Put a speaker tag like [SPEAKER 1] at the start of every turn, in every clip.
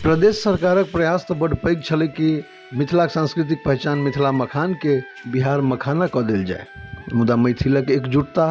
[SPEAKER 1] प्रदेश सरकारक प्रयास तऽ बड्ड पैघ छलै कि मिथिलाक सांस्कृतिक पहिचान मिथिला मखानके बिहार मखाना कऽ देल जाय, मुदा मैथिलक एकजुटता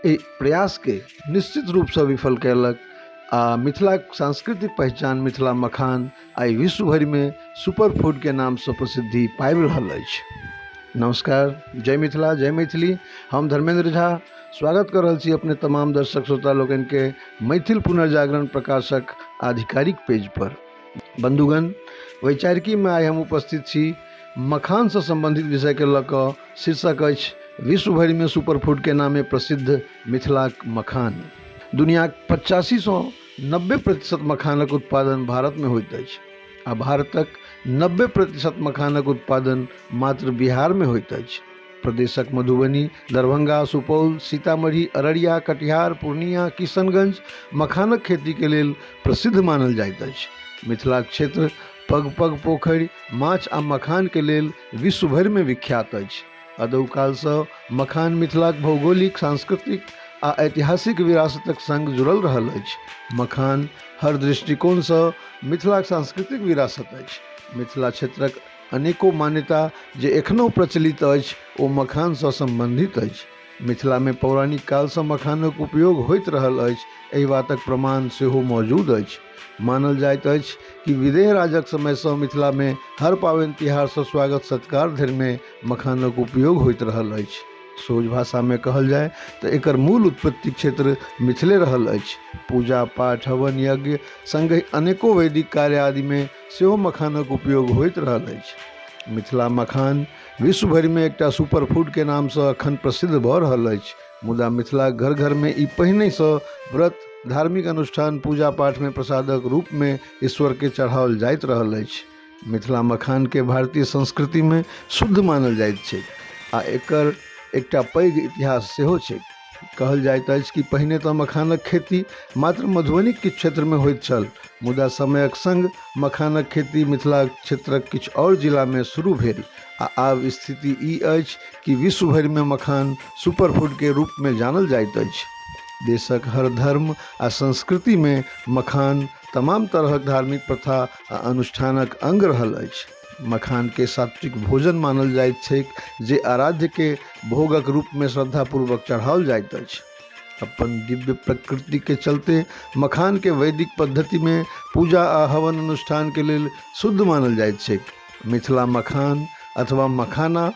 [SPEAKER 1] एहि प्रयासके निश्चित रूपसँ विफल कयलक आ मिथिलाक सांस्कृतिक पहिचान मिथिला मखान आइ विश्व भरिमे सुपर फूडके नामसँ प्रसिद्धि पाबि रहल अछि। नमस्कार, जय मिथिला, जय मैथिली। हम धर्मेंद्र झा स्वागत कऽ रहल छी अपने तमाम दर्शक श्रोता लोकनिके मैथिल पुनर्जागरण प्रकाशक आधिकारिक पेज पर। बंधुगण, वैचारिकीमे आइ हम उपस्थित छी मखानसँ सम्बन्धित विषयके लऽ कऽ। शीर्षक अछि विश्व भरिमे सुपर फूडके नामे प्रसिद्ध मिथिलाक मखान। दुनियाक 85सँ 90% मखानक उत्पादन भारतमे होइत अछि आ भारतक 90% मखानक उत्पादन मात्र बिहारमे होइत अछि। प्रदेशक मधुबनी, दरभंगा, सुपौल, सीतामढ़ी, अररिया, कटिहार, पूर्णिया, किशनगंज मखानक खेतीके लेल प्रसिद्ध मानल जाइत अछि। मिथिलाक क्षेत्र पग पग पोखरि, माछ आ मखानके लेल विश्व भरिमे विख्यात अछि। अदौ कालसँ मखान मिथिलाक भौगोलिक, सांस्कृतिक आ ऐतिहासिक विरासतक संग जुड़ल रहल अछि। मखान हर दृष्टिकोणसँ मिथिलाक सांस्कृतिक विरासत अछि। मिथिला क्षेत्रक अनेको मान्यता जे एखनहुँ प्रचलित अछि ओ मखानसँ सम्बन्धित अछि। मिथिलामे पौराणिक कालसँ मखानक उपयोग होइत रहल अछि, एहि बातक प्रमाण सेहो मौजूद अछि। मानल जाइत अछि कि विदेह राजक समयसँ मिथिलामे हर पाबनि तिहारसँ स्वागत सत्कार धरिमे मखानक उपयोग होइत रहल अछि। सोझ भाषामे कहल जाय तऽ एकर मूल उत्पत्ति क्षेत्र मिथिले रहल अछि। पूजा पाठ, हवन यज्ञ संगहि अनेको वैदिक कार्य आदिमे सेहो मखानक उपयोग होइत रहल अछि। मिथिला मखान विश्व भरिमे एकटा सुपर फूडके नामसँ अखन प्रसिद्ध भऽ रहल अछि, मुदा मिथिलाक घर घरमे ई पहिनहिसँ व्रत, धार्मिक अनुष्ठान, पूजा पाठमे प्रसादक रूपमे ईश्वरके चढ़ाओल जाइत रहल अछि। मिथिला मखानके भारतीय संस्कृतिमे शुद्ध मानल जाइत छैक आ एकर एकटा पैघ इतिहास सेहो छैक। कहल जाइत अछि कि पहिने तऽ मखानक खेती मात्र मधुबनीक किछु क्षेत्रमे होइत छल, मुदा समयक संग मखानक खेती मिथिला क्षेत्रक किछु आओर जिलामे शुरू भेल आ आब स्थिति ई अछि कि विश्व भरिमे मखान सुपर फूडके रूपमे जानल जाइत अछि। देशक हर धर्म आ संस्कृतिमे मखान तमाम तरहक धार्मिक प्रथा आ अनुष्ठानक अंग रहल अछि। मखानके सात्विक भोजन मानल जाइत छैक जे आराध्यके भोगक रूपमे श्रद्धापूर्वक चढ़ाओल जाइत अछि। अपन दिव्य प्रकृतिके चलते मखानके वैदिक पद्धतिमे पूजा आ हवन अनुष्ठानके लेल शुद्ध मानल जाइत छैक। मिथिला मखान अथवा मखाना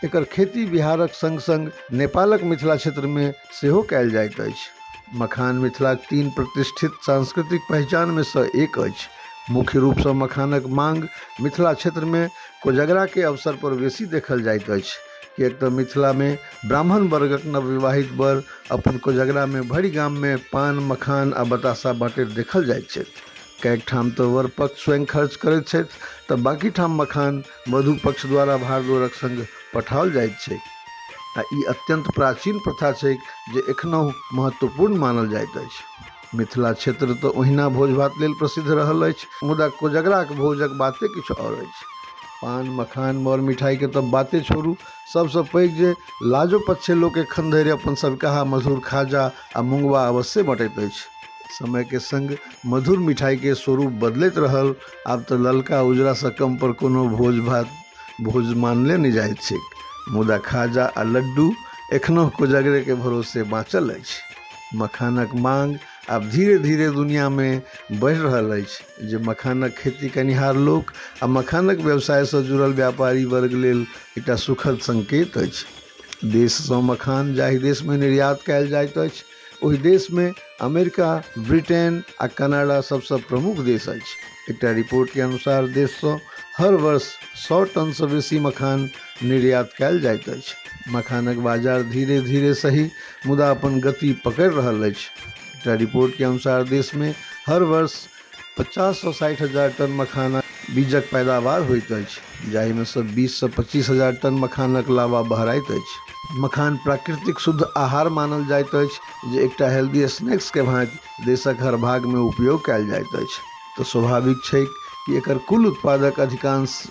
[SPEAKER 1] एकर खेती बिहारक संग संग नेपालक मिथिला क्षेत्रमे सेहो कयल जाइत अछि। मखान मिथिलाक तीन प्रतिष्ठित सांस्कृतिक पहिचानमे सँ एक अछि। मुख्य रूपसँ मखानक मांग मिथिला क्षेत्रमे कोजगराके अवसर पर बेसी देखल जाइत अछि, किएक तऽ मिथिलामे ब्राह्मण वर्गक नवविवाहित वर अपन कोजगरामे भरि गाममे पान, मखान आ बताशा बाँटैत देखल जाइत छथि। कएक ठाम तऽ वर पक्ष स्वयं खर्च करैत छथि तऽ बाँकी ठाम मखान वधू पक्ष द्वारा भार-दोरक संग पठाओल जाइत छैक। आ ई अत्यन्त प्राचीन प्रथा छैक जे एखनहुँ महत्वपूर्ण मानल जाइत अछि। मिथिला क्षेत्र तऽ ओहिना भोज-भात लेल प्रसिद्ध रहल अछि, मुदा कोजगराक भोजक बाते किछु आओर अछि। पान, मखान, मर मिठाइके तऽ बाते छोड़ू, सभसँ पैघ जे लाजो पच्छे लोक एखन धरि अपन सबकाहा मधुर खाजा आ मुँगबा अवश्ये बँटैत अछि। समयके संग मधुर मिठाइके स्वरूप बदलैत रहल, आब तऽ ललका उजरासँ कम पर कोनो भोज-भात भोज मानले नहि जाइत छैक, मुदा खाजा आ लड्डू एखनहुँ कोजगरेके भरोसे बाँचल अछि। मखानक मांग आब धीरे-धीरे दुनियामे बढ़ि रहल अछि, जे मखानक खेती कयनिहार लोक आ मखानक व्यवसायसँ जुड़ल व्यापारी वर्ग लेल एकटा सुखद संकेत अछि। देशसँ मखान जाहि देशमे निर्यात कयल जाइत अछि, ओहि देशमे अमेरिका, ब्रिटेन आ कनाडा सबसँ प्रमुख देश अछि। एकटा रिपोर्टके अनुसार देशसँ हर वर्ष 100 टनसँ बेसी मखान निर्यात कयल जाइत अछि। मखानक बाजार धीरे-धीरे सही मुदा अपन गति पकड़ि रहल अछि। एकटा रिपोर्टके अनुसार देशमे हर वर्ष 50 सँ 60 हजार टन मखाना बीजक पैदावार होइत अछि, जाहिमे सँ 20 सँ 25 हजार टन मखानक लावा बहराइत अछि। मखान प्राकृतिक शुद्ध आहार मानल जाइत अछि जे एकटा हेल्दी स्नैक्स के भांति देशक हर भागमे उपयोग कयल जाइत अछि, तऽ स्वाभाविक छैक कि एकर कुल उत्पादक अधिकांश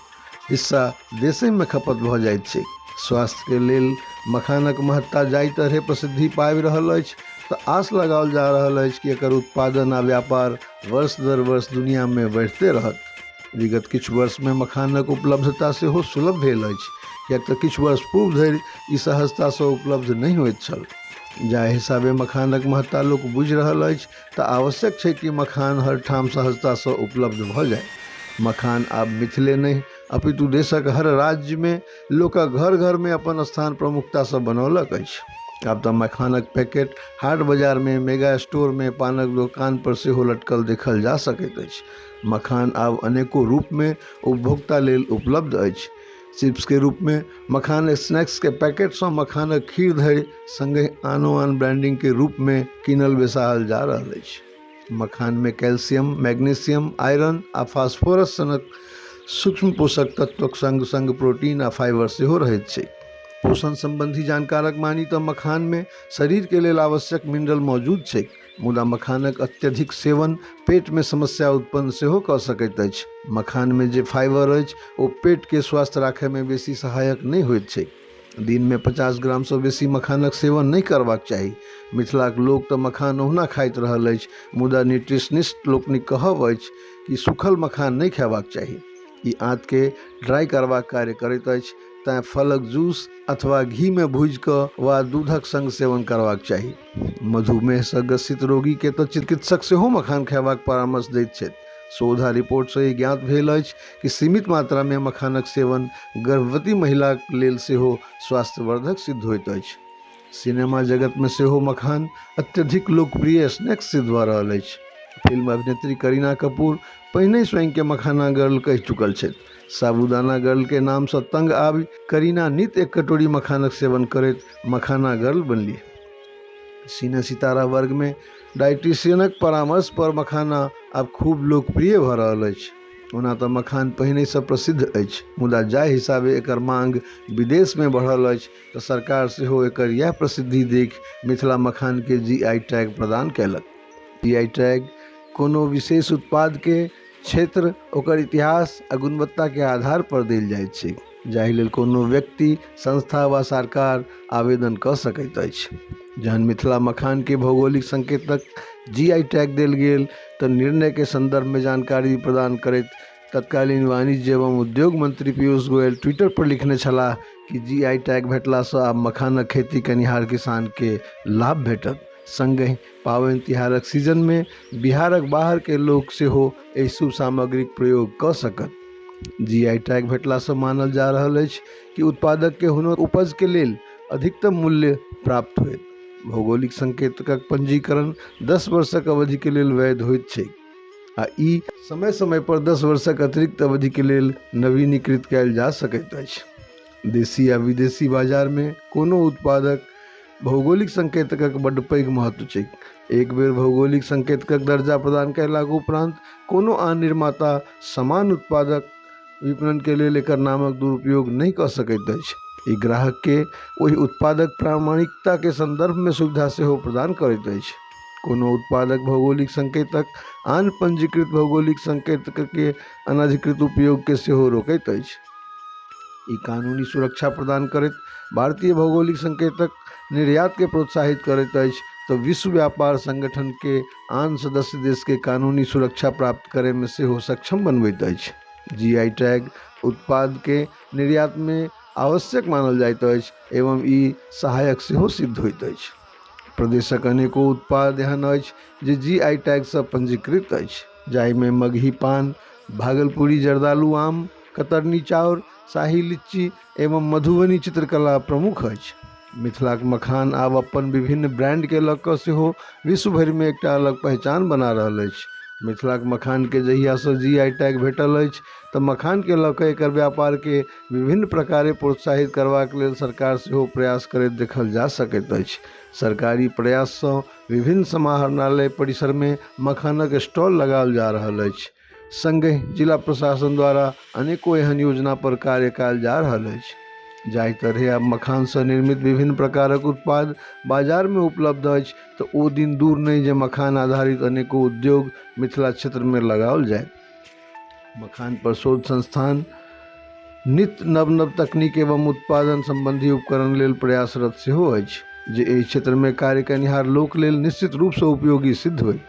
[SPEAKER 1] हिस्सा देशेमे खपत भऽ जाइत छैक। स्वास्थ्यके लेल मखानक महत्ता जाहि तरहे प्रसिद्धि पाबि रहल अछि, तऽ आस लगाओल जा रहल अछि कि एकर उत्पादन आ व्यापार वर्ष दर वर्ष दुनियामे बढ़िते रहत। विगत किछु वर्षमे मखानक उपलब्धता सेहो सुलभ भेल अछि, किएक तऽ किछु वर्ष पूर्व धरि ई सहजतासँ उपलब्ध नहि होइत छल। जाहि हिसाबे मखानक महत्ता लोक बुझि रहल अछि तऽ आवश्यक छै कि मखान हर ठाम सहजतासँ उपलब्ध भऽ जाय। मखान आब मिथिले नहि अपितु देशक हर राज्यमे लोकक घर घरमे अपन स्थान प्रमुखतासँ बनौलक अछि। आब तऽ मखानक पैकेट हाट बाजारमे, मेगा स्टोरमे, पानक दोकान पर सेहो लटकल देखल जा सकैत अछि। मखान आब अनेको रूपमे उपभोक्ता लेल उपलब्ध अछि। चिप्सके रूपमे, मखान स्नैक्सके पैकेटसँ मखानक खीर धरि, सङ्गहि आनो आन ब्रांडिंगके रूपमे कीनल बेसाहल जा रहल अछि। मखानमे कैल्शियम, मैग्नीशियम, आयरन आ फास्फोरस सनक सूक्ष्म पोषक तत्वक सङ्ग सङ्ग प्रोटीन आ फाइबर सेहो रहैत छै। पोषण सम्बन्धी जानकारक मानी तऽ मखानमे शरीरके लेल आवश्यक मिनरल मौजूद छै, मुदा मखानक अत्यधिक सेवन पेटमे समस्या उत्पन्न सेहो कऽ सकैत अछि। मखानमे जे फाइबर अछि ओ पेटके स्वस्थ राखयमे बेसी सहायक नहि होइत छै। दिनमे 50 ग्रामसँ बेसी मखानक सेवन नहि करबाक चाही। मिथिलाक लोक तऽ मखान ओहुना खाइत रहल अछि, मुदा न्यूट्रिशनिस्ट लोकनिक कहब अछि कि सूखल मखान नहि खयबाक चाही। ई आँतके ड्राइ करबाक कार्य करैत अछि, तैँ फलक जूस अथवा घीमे भूजि कऽ वा दूधक सङ्ग सेवन करबाक चाही। मधुमेहसँ ग्रसित रोगीके तऽ चिकित्सक सेहो मखान खयबाक परामर्श दैत छथि। शोध आ रिपोर्टसँ ई ज्ञात भेल अछि कि सीमित मात्रामे मखानक सेवन गर्भवती महिलाक लेल सेहो स्वास्थ्यवर्धक सिद्ध होइत अछि। सिनेमा जगतमे सेहो मखान अत्यधिक लोकप्रिय स्नैक्स सिद्ध भऽ रहल अछि। फिल्म अभिनेत्री करीना कपूर पहिनहि स्वयंके मखाना गर्ल कहि चुकल छथि। साबूदाना गर्लके नामसँ तंग आबि करीना नित एक कटोरी मखानक सेवन करैत मखाना गर्ल बनलीह। सिने सितारा वर्गमे डाइटिशियनक परामर्श पर मखाना आब खूब लोकप्रिय भऽ रहल अछि। ओना तऽ मखान पहिनहिसँ प्रसिद्ध अछि, मुदा जाहि हिसाबे एकर मांग विदेशमे बढ़ल अछि तऽ सरकार सेहो एकर इएह प्रसिद्धि देखि मिथिला मखानके जी I tag प्रदान कयलक। जी I tag कोनो विशेष उत्पादके क्षेत्र, ओकर इतिहास आ गुणवत्ताके आधार पर देल जाइत छै, जाहि लेल कोनो व्यक्ति, संस्था वा सरकार आवेदन कऽ सकैत अछि। जहन मिथिला मखानके भौगोलिक संकेतक जी I tag देल गेल तऽ निर्णयके सन्दर्भमे जानकारी प्रदान करैत तत्कालीन वाणिज्य एवं उद्योग मंत्री पीयूष गोयल ट्विटर पर लिखने छलाह कि जी I tag भेटलासँ आब मखानक खेती कयनिहार किसानके लाभ भेटत। सङ्गहि पाबनि तिहारक सीजनमे बिहारक बाहरके लोक सेहो एहि शुभ सामग्रीक प्रयोग कऽ सकत। जी I tag भेटलासँ मानल जा रहल अछि कि उत्पादकके हुनक उपजके लेल अधिकतम मूल्य प्राप्त होयत। भौगोलिक संकेतकक पंजीकरण 10 वर्षक अवधिके लेल वैध होइत छैक आ ई समय समय पर 10 वर्षक अतिरिक्त अवधिके लेल नवीनीकृत कयल जा सकैत अछि। देशी आ विदेशी बाजारमे कोनो उत्पादक भौगोलिक संकेतकक बड्ड पैघ महत्व छैक। एक बेर भौगोलिक संकेतकक दर्जा प्रदान कयलाक उपरान्त कोनो आन निर्माता समान उत्पादक विपणनके लेल एकर नामक दुरुपयोग नहि कऽ सकैत अछि। ई ग्राहकके ओहि उत्पादक प्रामाणिकताके सन्दर्भमे सुविधा सेहो प्रदान करैत अछि। कोनो उत्पादक भौगोलिक संकेतक आन पंजीकृत भौगोलिक संकेतकके अनधिकृत उपयोगके सेहो रोकैत अछि। ई कानूनी सुरक्षा प्रदान करैत भारतीय भौगोलिक संकेतक निर्यातके प्रोत्साहित करैत अछि तऽ विश्व व्यापार संगठनके आन सदस्य देशके कानूनी सुरक्षा प्राप्त करयमे सेहो सक्षम बनबैत अछि। जी I tag उत्पादके निर्यातमे आवश्यक मानल जाइत अछि एवं ई सहायक सेहो सिद्ध होइत अछि। प्रदेशक अनेको उत्पाद एहन अछि जे जी I टैगसँ पंजीकृत अछि, जाहिमे मगही पान, भागलपुरी जर्दालू आम, कतरनी चाउर, शाही लीची एवं मधुबनी चित्रकला प्रमुख अछि। मिथिलाक मखान आब अपन विभिन्न ब्रांडके लऽ कऽ सेहो विश्व भरिमे एकटा अलग पहचान बना रहल अछि। मिथिलाक मखानके जहियासँ जी I tag भेटल अछि तऽ मखानके लऽ कऽ एकर व्यापारके विभिन्न प्रकारे प्रोत्साहित करबाक लेल सरकार सेहो प्रयास करैत देखल जा सकैत अछि। सरकारी प्रयाससँ विभिन्न समाहरणालय परिसरमे मखानक स्टॉल लगाओल जा रहल अछि। सङ्गहि जिला प्रशासन द्वारा अनेको एहन योजना पर कार्य कयल जा रहल अछि। जाहि तरहे आब मखानसँ निर्मित विभिन्न प्रकारक उत्पाद बाजारमे उपलब्ध अछि तऽ ओ दिन दूर नहि जे मखान आधारित अनेको उद्योग मिथिला क्षेत्रमे लगाओल जायत। मखान पर शोध संस्थान नित नव नव तकनीक एवं उत्पादन सम्बन्धी उपकरण लेल प्रयासरत सेहो अछि। जे एहि क्षेत्रमे कार्य कयनिहार लोक लेल निश्चित रूपसँ उपयोगी सिद्ध होयत।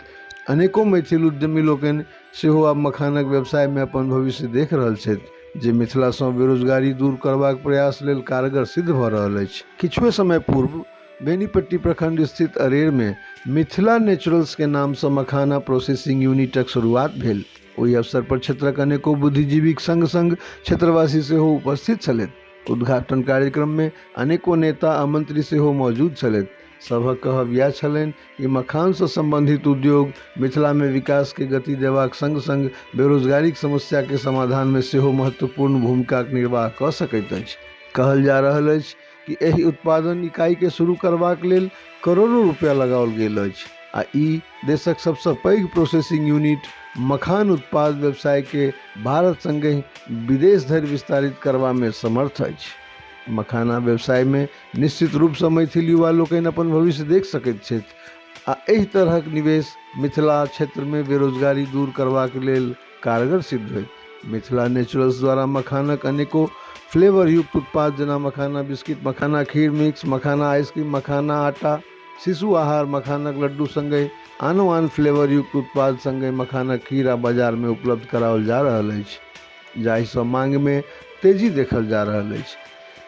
[SPEAKER 1] अनेको मैथिल उद्यमी लोकनि सेहो आब मखानक व्यवसायमे अपन भविष्य देख रहल छथि, जे मिथिलासँ बेरोजगारी दूर करबाक प्रयास लेल कारगर सिद्ध भऽ रहल अछि। किछुए समय पूर्व बेनीपट्टी प्रखंड स्थित अरेरमे मिथिला नेचुरल्सके नामसँ मखाना प्रोसेसिंग यूनिटक शुरुआत भेल। ओहि अवसर पर क्षेत्रक अनेको बुद्धिजीवीक संग-संग क्षेत्रवासी सेहो उपस्थित छलथि। उद्घाटन कार्यक्रममे अनेको नेता आ मंत्री सेहो मौजूद छलथि। सभक कहब इएह छलनि कि मखानसँ संबंधित उद्योग मिथिलामे विकासके गति देबाक संग-संग बेरोजगारीक समस्याके समाधानमे सेहो महत्वपूर्ण भूमिकाक निर्वाह कऽ सकैत अछि। कहल जा रहल अछि कि एहि उत्पादन इकाईके शुरू करबाक लेल करोड़ो रुपया लगाओल गेल अछि आ ई देशक सबसँ पैघ प्रोसेसिंग यूनिट मखान उत्पाद व्यवसायके भारत संगहि विदेश धरि विस्तारित करबामे समर्थ अछि। मखाना व्यवसायमे निश्चित रूपसँ मैथिल युवा लोकनि अपन भविष्य देख सकैत छथि आ एहि तरहक निवेश मिथिला क्षेत्रमे बेरोजगारी दूर करबाक लेल कारगर सिद्ध होयत। मिथिला नेचुरल्स द्वारा मखानक अनेको फ्लेवर युक्त उत्पाद जेना मखाना बिस्किट, मखाना खीर मिक्स, मखाना आइसक्रीम, मखाना आटा, शिशु आहार, मखानक लड्डू संगहि आनो आन फ्लेवर युक्त उत्पाद संगहि मखानक खीर आ बाजारमे उपलब्ध कराओल जा रहल अछि, जाहिसँ मांगमे तेजी देखल जा रहल अछि।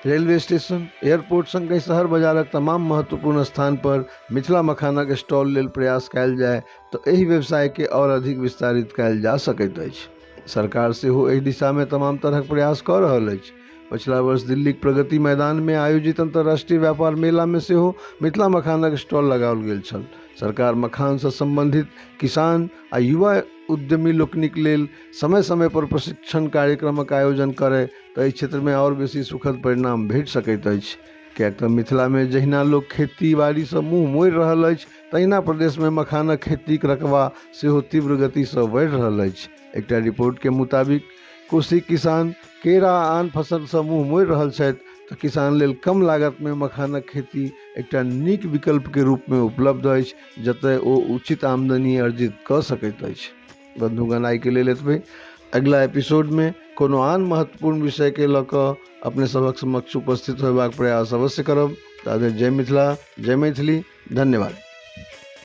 [SPEAKER 1] रेलवे स्टेशन, एयरपोर्ट संगहि शहर बाजारक तमाम महत्वपूर्ण स्थान पर मिथिला मखानक स्टॉल लेल प्रयास कयल जाय तऽ एहि व्यवसायके आओर अधिक विस्तारित कयल जा सकैत अछि। सरकार सेहो एहि दिशामे तमाम तरहक प्रयास कऽ रहल अछि। पछिला वर्ष दिल्लीक प्रगति मैदानमे आयोजित अंतर्राष्ट्रीय व्यापार मेलामे सेहो मिथिला मखानक स्टॉल लगाओल गेल छल। सरकार मखानसँ संबंधित किसान आ युवा उद्यमी लोकनिक लेल समय समय पर प्रशिक्षण कार्यक्रमक आयोजन करय तऽ एहि क्षेत्रमे आओर बेसी सुखद परिणाम भेट सकैत अछि। किएक तऽ मिथिलामे जहिना लोक खेती बाड़ीसँ मुँह मोड़ि रहल अछि तहिना प्रदेशमे मखानक खेतीक रकबा सेहो तीव्र गतिसँ बढ़ि रहल अछि। एकटा रिपोर्टके मुताबिक कोसी किसान केरा आ आन फसलसँ मुँह मोड़ि रहल छथि तऽ किसान लेल कम लागतमे मखानक खेती एकटा नीक विकल्पके रूपमे उपलब्ध अछि, जतय ओ उचित आमदनी अर्जित कऽ सकैत अछि। बन्धुगण, आइके लेल एतबे। अगिला एपिसोडमे कोनो आन महत्वपूर्ण विषयके लऽ कऽ अपने सभक समक्ष उपस्थित होयबाक प्रयास अवश्य करब। ताधरि जय मिथिला, जय मैथिली, धन्यवाद।